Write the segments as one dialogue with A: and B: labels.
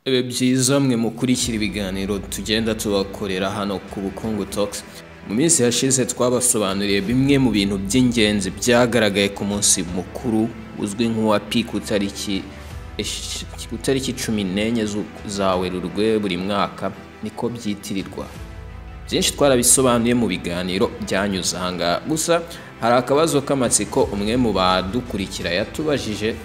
A: Bibe byiza mwe mukurikira ibiganiro tugenda tubakorera hano ku Bukungu Talks. Mu minsi yashize twabasobanuriye bimwe mu bintu by'ingenzi byagaragaye ku munsi mukuru uzwi nk'uwa Pi ku tariki 14 za Werurwe buri mwaka, niko byitirirwa. Byinshi twarabisobanuye mu biganiro byanyuze ahangaha. Gusa hari akabazo k'amatsiko umwe mu badukurikira yatubajije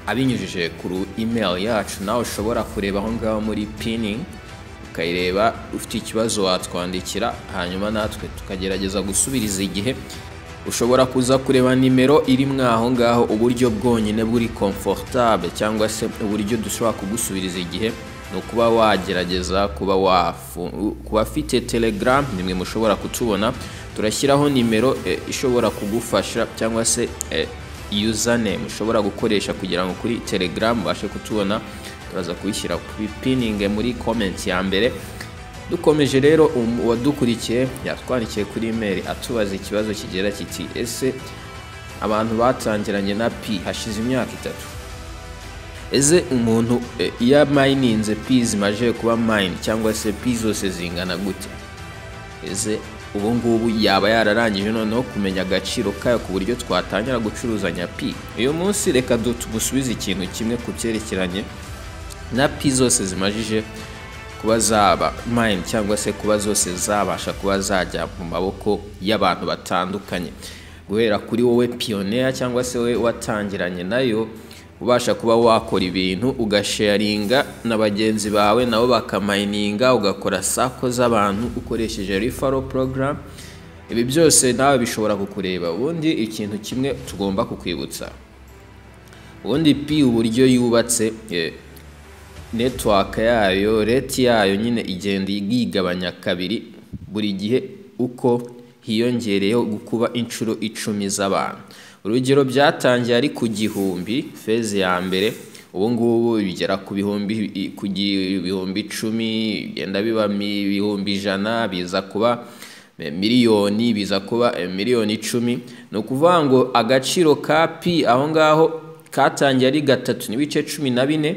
A: abinyujije kuri email yacu, nawe ushobora kureba aho ngaho muri pinning ukayireba. Ufite ikibazo watwandikira, hanyuma natwe tukagerageza gusubiriza igihe. Ushobora kuza kureba nimero iri aho ngaho. Uburyo bwonyine buri comfortable cyangwa se uburyo dushobora kugusubiriza igihe ni ukuba wagerageza kuba wafu ku bafite Telegram, nimwe mushobora kutubona. Turashyiraho nimero ishobora kugufasha cyangwa se username ushobora gukoresha kugira ngo kuri Telegram ubashe kutubona. Turaza kuyishyira kuri pinning muri comment ya mbere. Dukomeje rero, uwadukurikiye yatwandikiye kuri email atubaza ikibazo kigira kiti: "Ese abantu batangiranye na Pi hashize imyaka 3, ese umuntu iyo amayininze Pi zimaze kuba mine cyangwa se Pi zose zingana gute? Ese ubu ngubu yaba yararangije noneho kumenya agaciro kayo ku buryo twatangira gucuruzanya Pi?" Uyu munsi reka tugusubize ikintu kimwe ku byerekeranye na Pi zose zimajije kuba zaba mine cyangwa se kuba zose zabasha kuba zajya mu maboko y'abantu batandukanye, guhera kuri wowe pioneer cyangwa se wowe watangiranye nayo, ubasha kuba wakora ibintu ugasharinga na bagenzi bawe nabo bakamayininga, ugakora circle z'abantu ukoresheje referral program. Ibi byose nawe bishobora kukureba. Ubundi ikintu kimwe tugomba kukwibutsa, ubundi Pi uburyo yubatse, network yayo, rate yayo nyine igenda yigabanya kabiri buri gihe uko hiyongereyeho gukuba inshuro 10 z'abantu. Urugero, byatangiye ari ku 1000 phase ya mbere, ubu ngubu bigera ku 10,000, bigenda biba 100,000, biza kuba miliyoni, biza kuba miliyoni 10. Ni ukuvuga ngo agaciro ka Pi aho ngaho katangiye ari 3.14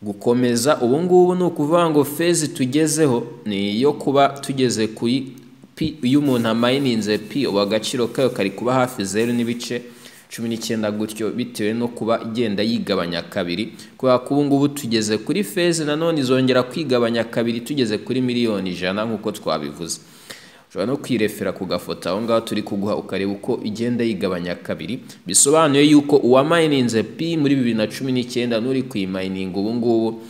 A: gukomeza ubu ngubu. Ni ukuvuga ngo phase tugezeho ni iyo kuba tugeze kuri Pi, iyo umuntu amayininze Pi, ubu agaciro kayo kari kuba hafi 0.19 gutyo, bitewe no kuba igenda yigabanya kabiri, kubera ko ubu ngubu tugeze kuri phase nanone izongera kwigabanya kabiri tugeze kuri miliyoni 100 nk'uko twabivuze. Ushobora no kwirefera ku gafoto aho ngaho turi kuguha, ukareba uko igenda yigabanya kabiri. Bisobanuye yuko uwamayininze Pi muri 2019 n'uri kuyimayininga ubu ngubu,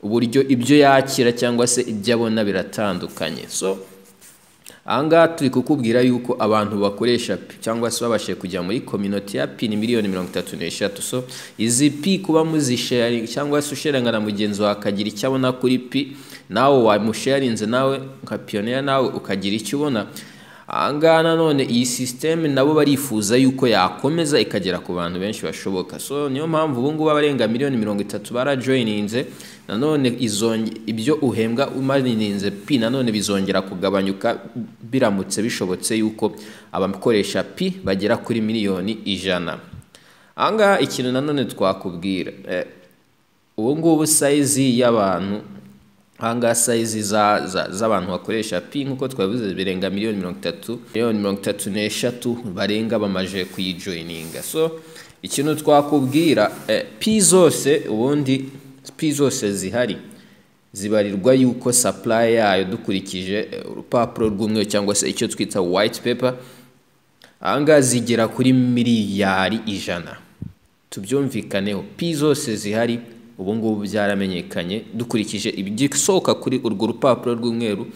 A: uburyo ibyo yakira cyangwa se ibyo abona biratandukanye. So ahangaha turi kukubwira yuko abantu bakoresha Pi cyangwa se babashije kujya muri community ya Pi ni miliyoni 33. So izi Pi kuba muzisharinga cyangwa se usharinga na mugenzi wawe akagira icyo abona kuri Pi, nawe wamusharinze, nawe nka pioneer nawe ukagira icyo ubona. Ahangaha nanone iyi system nabo barifuza yuko yakomeza ikagera ku bantu benshi bashoboka. So niyo mpamvu ubu ngubu abarenga miliyoni 30 barajoyininze. Nanone ibyo uhembwa umayininze Pi nanone bizongera kugabanyuka biramutse bishobotse yuko abakoresha Pi bagera kuri miliyoni 100. Ahangaha ikintu nanone twakubwira, ubu ngubu size y'abantu ahangaha, size z'abantu bakoresha Pi, nk'uko twabivuze birenga miliyoni 30, miliyoni 33 barenga bamaje kuyijoyininga. So ikintu twakubwira, Pi zose, ubundi Pi zose zihari zibarirwa yuko supply yayo, dukurikije urupapuro rw'umweru cyangwa se icyo twita white paper, ahangaha zigera kuri miliyari 100. Tubyumvikaneho, Pi zose zihari ubu ngubu byaramenyekanye, dukurikije ibisohoka kuri urwo rupapuro rw'umweru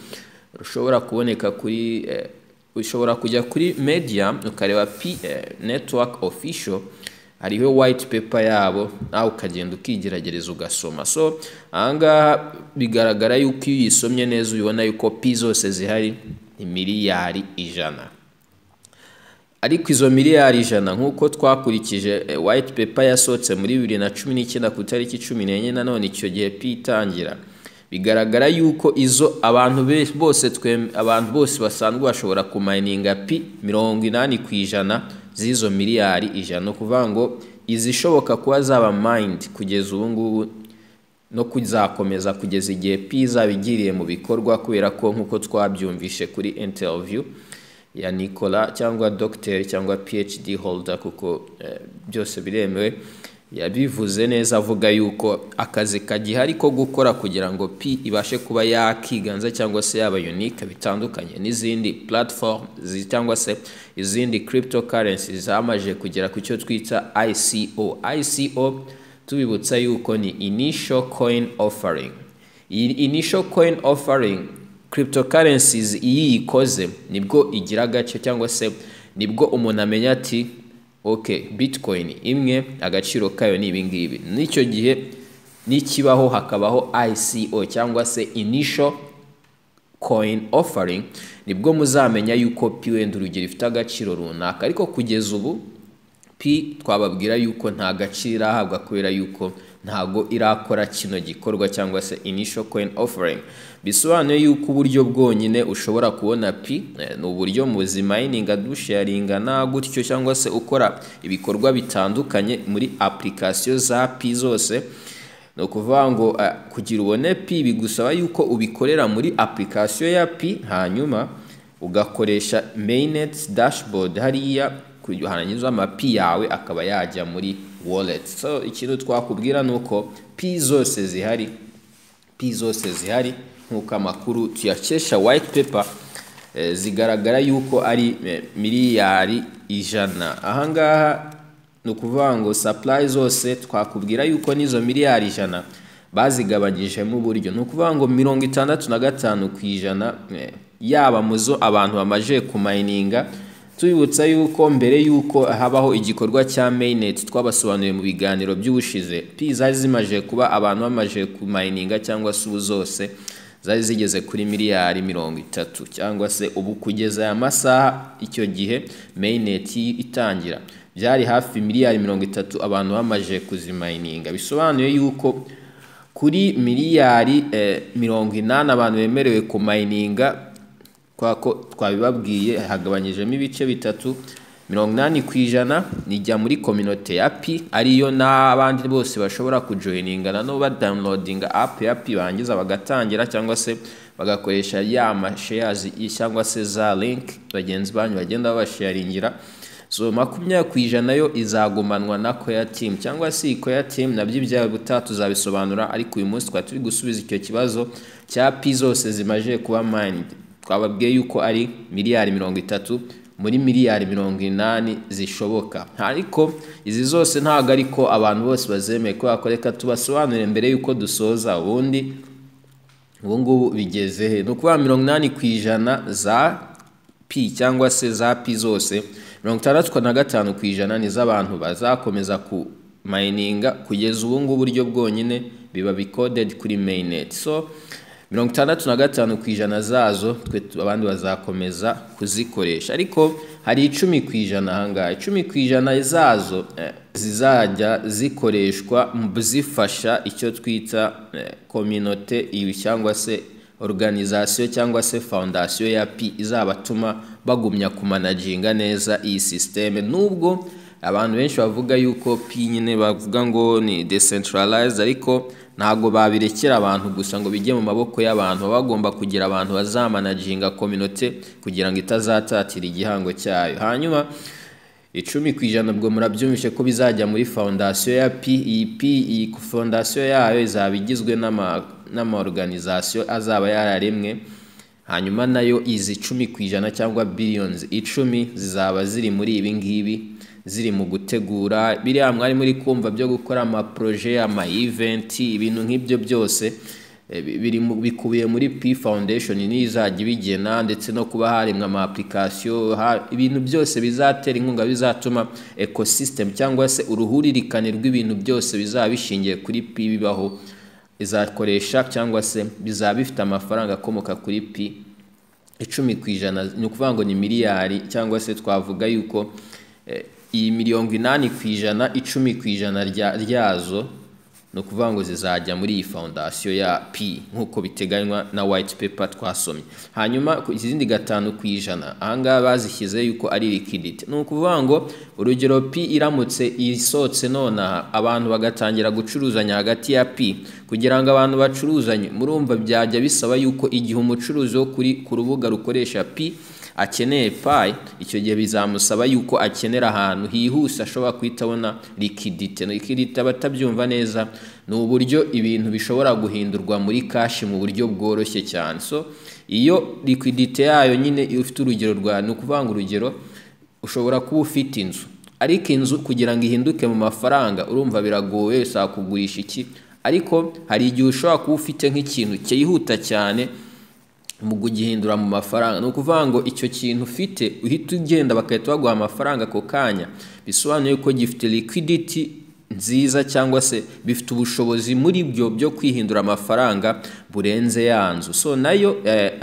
A: rushobora kuboneka kuri ushobora kujya kuri Medium ukareba Pi Network official, hariho white paper yabo, nawe ukagenda ukigeragereza ugasoma. So ahangaha bigaragara yuko iyo uyisomye neza ubibona yuko Pi zose zihari ni miliyari 100. Ariko izo miliyari 100, nk'uko twakurikije white paper yasohotse muri 2019 ku itariki 14, nanone icyo gihe Pi itangira, bigaragara yuko izo abantu bose, abantu bose basanzwe bashobora kumayininga Pi, 80% z'izo miliyari 100. Ni ukuvuga ngo izishoboka kuba zaba mined kugeza ubu ngubu no kuzakomeza kugeza igihe Pi izaba igiriye mu bikorwa, kubera ko nk'uko twabyumvishe kuri interview ya Nicola cyangwa Docteur cyangwa PhD holder, kuko byose biremewe, yabivuze neza avuga yuko akazi kagihari ko gukora kugira ngo Pi ibashe kuba yakiganza cyangwa se yaba unique, bitandukanye n'izindi platform cyangwa se izindi cryptocurrencies zamaze kugera ku cyo twita ICO. ICO tubibutsa yuko ni initial coin offering. Iyi initial coin offering, cryptocurrencies iyo iyikoze nibwo igira agace, cyangwa se nibwo umuntu amenya ati: "Ok, Bitcoin imwe agaciro kayo ni ibingibi." N'icyo gihe nikibaho, hakabaho ICO cyangwa se initial coin offering, nibwo muzamenya yuko Pi wenda urugero ifite agaciro runaka. Ariko kugeza ubu Pi twababwira yuko nta gaciro irahabwa, kubera yuko ntago irakora kino gikorwa cyangwa se initial coin offering. Bisobanuye yuko uburyo bwonyine ushobora kubona Pi ni uburyo muzimininga, dusharinga na gutyo, cyangwa se ukora ibikorwa bitandukanye muri application za Pi zose. Ni ukuvuga ngo kugira ubone Pi bigusaba yuko ubikorera muri application ya Pi, hanyuma ugakoresha mainnet dashboard hariya, hanyuma amapi yawe akaba yajya muri wallet. So ikintu twakubwira ni uko Pi zose zihari, Pi zose zihari nk'uko amakuru tuyakesha white paper, zigaragara yuko ari miliyari 100 ahangaha. Ni ukuvuga ngo supply zose twakubwira yuko n'izo miliyari 100 bazigabanyijemo uburyo. Ni ukuvuga ngo 65% yaba mu zo abantu bamaze kumayininga. Tubibutsa yuko mbere yuko habaho igikorwa cya mainnet, twabasobanuriye mu biganiro by'ubushize, Pi zari zimaze kuba abantu bamaze kumayininga cyangwa se ubu zose zari zigeze kuri miliyari 30, cyangwa se ubu kugeza aya masaha, icyo gihe mainnet itangira byari hafi miliyari 30 abantu bamaze kuzimayininga. Bisobanuye yuko kuri miliyari 80 abantu bemerewe kumayininga, kwa ko twabibabwiye hagabanyijemo ibice bitatu, 80% nijya muri communauté ya Pi, ariyo n'abandi bose bashobora kujoyininga nano badownloadinga app ya Pi, bangiza bagatangira cyangwa se bagakoresha ya mashares cyangwa se za link bagenzi banyu bagenda babasharingira. So 20% yo izagumanwa na core team, cyangwa se iyi core team nabyo ibyawe ubutaha tuzabisobanura. Ariko uyu munsi twari turi gusubiza icyo kibazo cya Pi zose zimaze kuba mined. Twababwiye yuko ari miliyari 30 muri miliyari 80 zishoboka, ariko izi zose ntabwo ariko abantu bose bazemeye, kubera ko reka tubasobanurire mbere yuko dusoza. Ubundi ubu ngubu bigeze he? Ni ukuvuga 80% za Pi cyangwa se za Pi zose, 65% ni z'abantu bazakomeza ku mayininga kugeza ubu ngubu, uburyo bwonyine biba bikoded kuri mainnet. So 65% zazo twe abandi bazakomeza kuzikoresha, ariko hari 10% ahangaha, 10% zazo zizajya zikoreshwa zifasha icyo twita communauté iyi cyangwa se organisation cyangwa se fondation ya Pi, izabatuma bagumya kumanaginga neza iyi système. Nubwo abantu benshi bavuga yuko Pi nyine bavuga ngo ni decentralized, ariko ntabwo babirekera abantu gusa ngo bijye mu maboko y'abantu. Baba bagomba kugira abantu bazamanaginga communauté kugira ngo itazatatira igihango cyayo. Hanyuma 10% ubwo murabyumvishe ko bizajya muri fondation ya Pi. Iyi Pi, iyi fondation yayo izaba igizwe n'ama organisation azaba yararemwe. Hanyuma nayo izi 10% cyangwa billions 10 zizaba ziri muri ibi ngibi, ziri mu gutegura biriya mwari muri kumva byo gukora amaprojet, ama event, ibintu nk'ibyo byose biri bikubiye muri Pi Foundation, niyo izajya ibigena, ndetse no kuba haremwa ama application, ibintu byose bizatera inkunga, bizatuma ecosystem cyangwa se uruhuririkane rw'ibintu byose bizaba bishingiye kuri Pi bibaho. Izakoresha cyangwa se bizaba bifite amafaranga akomoka kuri Pi 10%. Ni ukuvuga ngo ni miliyari, cyangwa se twavuga yuko iyi 80%, 10% ryazo Ni ukuvuga ngo zizajya muri iyi foundation ya Pi nk'uko biteganywa na white paper twasomye. Hanyuma izindi 5%, ahangaha bazishyize yuko ari liquidity. Ni ukuvuga ngo, urugero, Pi iramutse isohotse nonaha, abantu bagatangira gucuruzanya hagati ya Pi, kugira ngo abantu bacuruzanye, murumva byajya bisaba yuko igihe umucuruzi wo kuri ku rubuga rukoresha Pi akeneye Pi, icyo gihe bizamusaba yuko akenera ahantu hihuse ashobora guhita abona liquidity. Liquidity, abatabyumva neza, ni uburyo ibintu bishobora guhindurwa muri cash mu buryo bworoshye cyane. So iyo liquidity yayo nyine, iyo ufite urugero rwa, ni ukuvuga ngo, urugero, ushobora kuba ufite inzu, ariko inzu kugira ngo ihinduke mu mafaranga, urumva biragoye, bisaba kugurisha iki. Ariko hari igihe ushobora kuba ufite nk'ikintu cyihuta cyane mu kugihindura mu mafaranga. Ni ukuvuga ngo icyo kintu ufite uhita ugenda bagahita baguha amafaranga ako kanya, bisobanuye ko gifite liquidity nziza, cyangwa se bifite ubushobozi muri byo byo kwihindura amafaranga burenze ya nzu. So nayo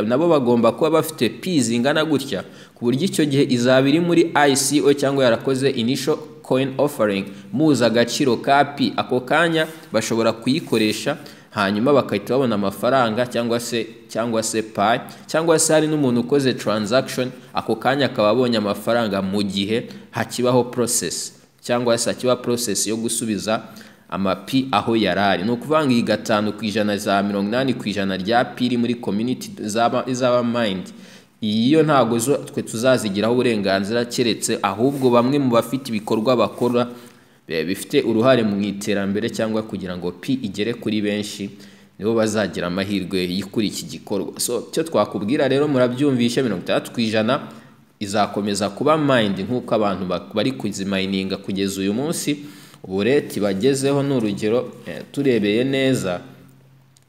A: nabo bagomba kuba bafite Pi zingana gutya, ku buryo icyo gihe izaba iri muri ICO cyangwa yarakoze initial coin offering. Muzi agaciro ka Pi ako kanya, bashobora kuyikoresha, hanyuma bagahita babona amafaranga cyangwa se Pi, cyangwa se hari n'umuntu ukoze transaction, ako kanya akaba abonye amafaranga mu gihe hakibaho process, cyangwa se hakiba process yo gusubiza amapi aho yari ari. Ni ukuvuga ngo iyi 5% za 80% rya Pi iri muri community izaba mined, iyo ntabwo zo twe tuzazigiraho uburenganzira, keretse ahubwo bamwe mu bafite ibikorwa bakora bifite uruhare mu iterambere cyangwa kugira ngo Pi igere kuri benshi, nibo bazagira amahirwe kuri iki gikorwa. So icyo twakubwira rero, murabyumvishe, 60% izakomeza kuba mined nk'uko abantu bari kuzimininga kugeza uyu munsi. Ubu rate bagezeho, ni urugero, turebeye neza,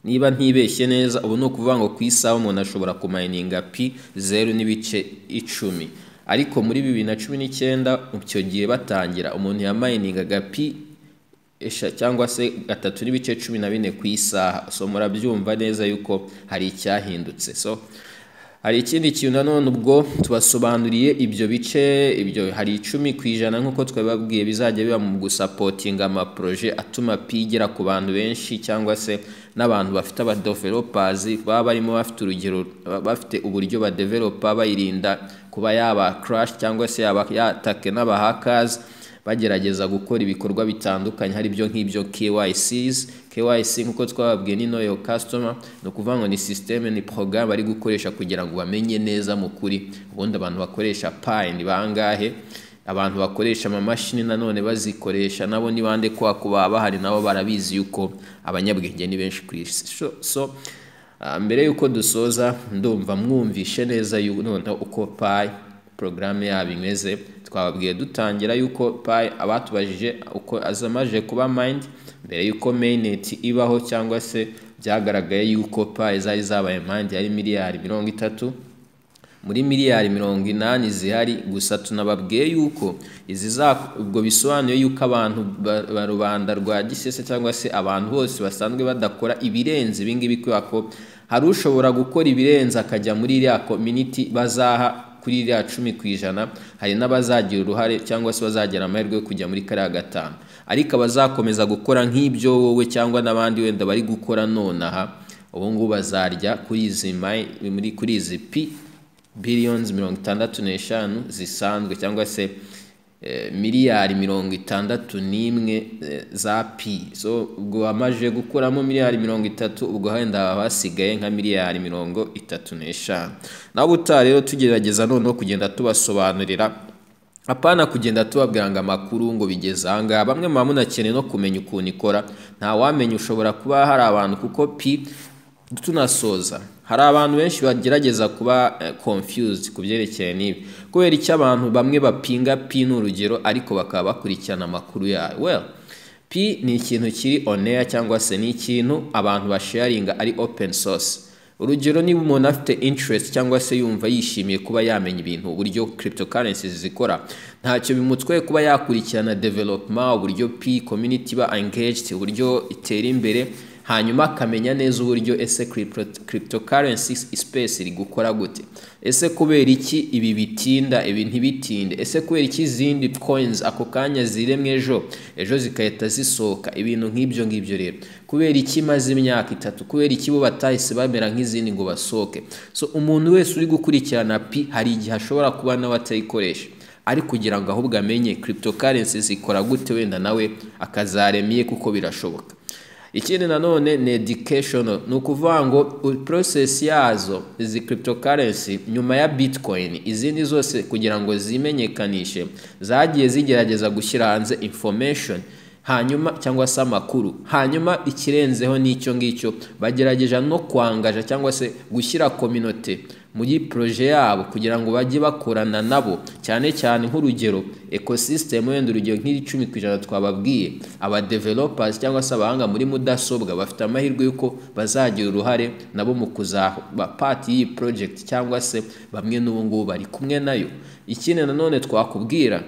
A: niba ntibeshye neza, ubu ni ukuvuga ngo ku isaha umuntu ashobora kumininga Pi 0.10, ariko muri 2019, icyo gihe batangira, umuntu yaminingaga Pi cyangwa se 3.14 ku isaha. So murabyumva neza yuko hari icyahindutse. So hari ikindi kintu nanone, ubwo tubasobanuriye ibyo bice ibyo. Hari 10%, nk'uko twababwiye, bizajya biba mu gusupportinga amaprojet atuma Pi igera ku bantu benshi, cyangwa se n'abantu bafite abadevelopers baba barimo bafite, urugero, bafite uburyo badevelopa bayirinda kuba yaba crash cyangwa se yaba yatake n'abahackers, bagerageza gukora ibikorwa bitandukanye, hari ibyo nk'ibyo KYCs. KYC, nk'uko twababwiye, ni know your customer. Ni ukuvuga ngo ni system, ni program bari gukoresha kugira ngo bamenye neza mu kuri ubundi abantu bakoresha Pi ni bangahe, abantu bakoresha amamashini nanone bazikoresha nabo ni bande, kwa kuba bahari nabo barabizi yuko abanyabwenge ni benshi ku isi. So, mbere yuko dusoza, ndumva mwumvishe neza noneho uko Pi porogaramu yabo imeze. Twababwiye dutangira yuko Pi, abatubajije uko azamaje kuba mined mbere yuko mainnet ibaho, cyangwa se byagaragaye yuko Pi zari zabaye mined, yari miliyari 30 muri miliyari 80 zihari. Gusa tunababwiye yuko izi za ubwo bisobanuye yuko abantu ba rubanda rwa gisese, cyangwa se abantu bose basanzwe badakora ibirenze ibingibi, kubera ko hari ushobora gukora ibirenze akajya muri iriya community bazaha kuri iriya 10%, hari n'abazagira uruhare cyangwa se bazagira amahirwe yo kujya muri kariya 5. Ariko abazakomeza gukora nk'ibyo wowe cyangwa n'abandi wenda bari gukora nonaha ubu ngubu, bazarya kuri izi muri kuri izi Pi billions 65 zisanzwe, cyangwa se miliyari 61 za Pi. So ubwo wamaze gukuramo miliyari 30, ubwo wenda haba hasigaye nka miliyari 35. Naho ubutaha rero tugerageza noneho kugenda tubasobanurira, apana kugenda tubabwira ngo amakuru ngo bigeze ahangaha. Bamwe muba munakeneye no kumenya ukuntu ikora. Nta wamenya, ushobora kuba hari abantu, kuko Pi, tunasoza, hari abantu benshi bagerageza kuba confused ku byerekeye n'ibi. Kubera icyo abantu bamwe bapinga Pi, ni urugero, ariko bakaba bakurikirana amakuru yayo? Well, Pi ni ikintu kiri on air, cyangwa se ni ikintu abantu basharinga, ari open source. Urugero, niba umuntu afite interest cyangwa se yumva yishimiye kuba yamenya ibintu, uburyo cryptocurrencies zikora, ntacyo bimutwaye kuba yakurikirana development, uburyo Pi community iba engaged, uburyo itera imbere. Hanyuma akamenya neza uburyo ese cryptocurrency space iri gukora gute, ese kubera iki ibi bitinda, ibi ntibitinde, ese kubera iki izindi coins ako kanya ziremwe ejo ejo zigahita zisohoka, ibintu nk'ibyo ngibyo. Rero kubera iki imaze imyaka 3, kubera iki bo batahise bamera nk'izindi ngo basohoke? So umuntu wese uri gukurikirana Pi hari igihe ashobora kuba nawe atayikoresha, ari kugira ngo ahubwo amenye cryptocurrency zikora gute, wenda nawe akazaremiye, kuko birashoboka. Ikindi nanone ni educational, ni ukuvuga ngo process yazo izi cryptocurrency nyuma ya Bitcoin, izindi zose kugira ngo zimenyekanishe zagiye zigerageza gushyira hanze information hanyuma cyangwa se amakuru. Hanyuma ikirenzeho n'icyo ngicyo, bagerageje no kwangaja cyangwa se gushyira community muri projet yabo kugira ngo bajye bakorana nabo, cyane cyane nk'urugero ecosystem, wenda urugero nk'iri 10% twababwiye, aba developers cyangwa se abahanga muri mudasobwa bafite amahirwe y'uko bazagira uruhare nabo mu kuzaba part y'iyi project, cyangwa se bamwe n'ubu ngubu bari kumwe nayo. Ikindi nanone twakubwira,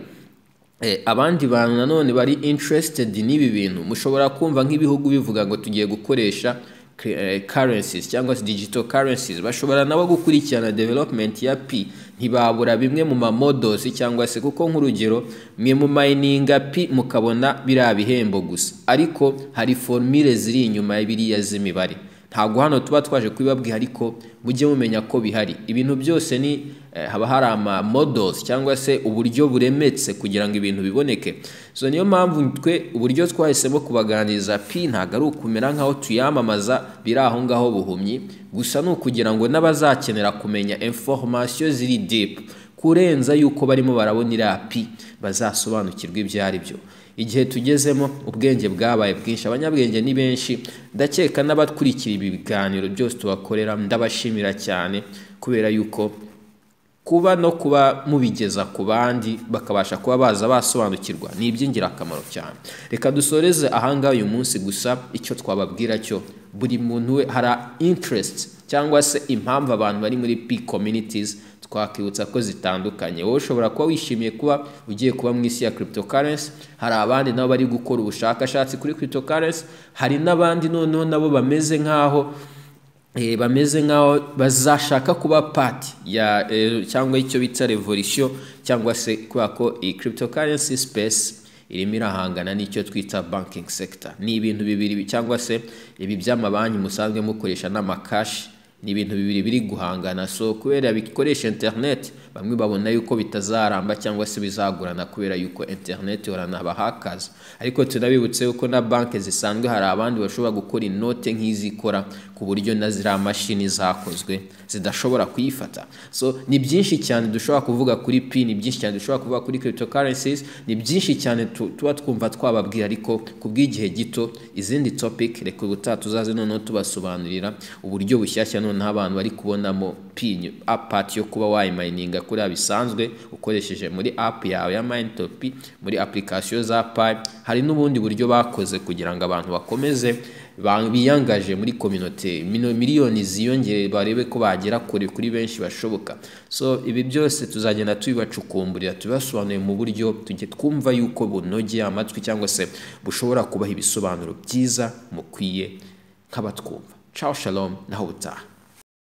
A: abandi bantu nanone bari interested n'ibi bintu, mushobora kumva nk'ibihugu bivuga ngo tugiye gukoresha currencies cyangwa se digital currencies, bashobora nabo gukurikirana development ya Pi, ntibabura bimwe mu ma models cyangwa se, kuko nk'urugero mwe mu mininga Pi mukabona biriya bihembo gusa, ariko hari formule ziri inyuma ya biriya z'imibare. Ntabwo hano tuba twaje kubibabwira, ariko mujye mumenya ko bihari. Ibintu byose ni haba hari ama models cyangwa se uburyo buremetse kugira ngo ibintu biboneke. So niyo mpamvu twe uburyo twahisemo kubaganiriza Pi ntabwo ari ukumera nk'aho tuyamamaza biri aho ngaho buhumyi gusa, ni ukugira ngo n'abazakenera kumenya information ziri deep kurenza yuko barimo barabona iriya Pi bazasobanukirwa ibyo ari byo. Igihe tugezemo ubwenge bwabaye bwinshi, abanyabwenge ni benshi. Ndakeka n'abakurikira ibi biganiro byose tubakorera, ndabashimira cyane kubera yuko kuba no kuba mubigeza ku bandi bakabasha kuba baza basobanukirwa ni iby'ingirakamaro cyane. Reka dusoreze ahangaha uyu munsi. Gusa icyo twababwira cyo, buri muntu we hari interest cyangwa se impamvu abantu bari muri Pi communities, twakibutsa ko zitandukanye. Wowe ushobora kuba wishimiye kuba ugiye kuba mu isi ya cryptocurrency, hari abandi nabo bari gukora ubushakashatsi kuri cryptocurrency, hari n'abandi noneho nabo bameze nk'aho bazashaka kuba part ya cyangwa icyo bita revolution, cyangwa se kubera ko iyi cryptocurrency space irimo irahangana n'icyo twita banking sector. Ni ibintu bibiri, cyangwa se ibi by'amabanki musanzwe mukoresha n'amakashi, ni ibintu bibiri biri guhangana. So kubera bikoresha internet, bamwe babona yuko bitazaramba cyangwa se bizagurana kubera yuko internet ihorana abahakaza. Ariko tunabibutse yuko na banki zisanzwe hari abandi bashobora gukora inote nk'izikora ku buryo na ziriya mashini zakozwe zidashobora kuyifata. So ni byinshi cyane dushobora kuvuga kuri Pi, ni byinshi cyane dushobora kuvuga kuri cryptocurrencies, ni byinshi cyane tuba twumva twababwira, ariko ku bw'igihe gito izindi topic reka ubutaha tuzaze noneho tubasobanurira uburyo bushyashya noneho abantu bari kubonamo Pi apart yo kuba wayimininga kuriya bisanzwe ukoresheje muri app yawe ya Mine.pi, muri application za Pi. Hari n'ubundi buryo bakoze kugira ngo abantu bakomeze biyangaje muri community, miliyoni ziyongere, barebe ko bagera kure kuri benshi bashoboka. So ibi byose tuzagenda tubibacukumburira, tubibasobanuye mu buryo tujye twumva yuko bunogeye amatwi cyangwa se bushobora kubaha ibisobanuro byiza mukwiye nk'abatwumva. Ciao, shalom, naho ubutaha.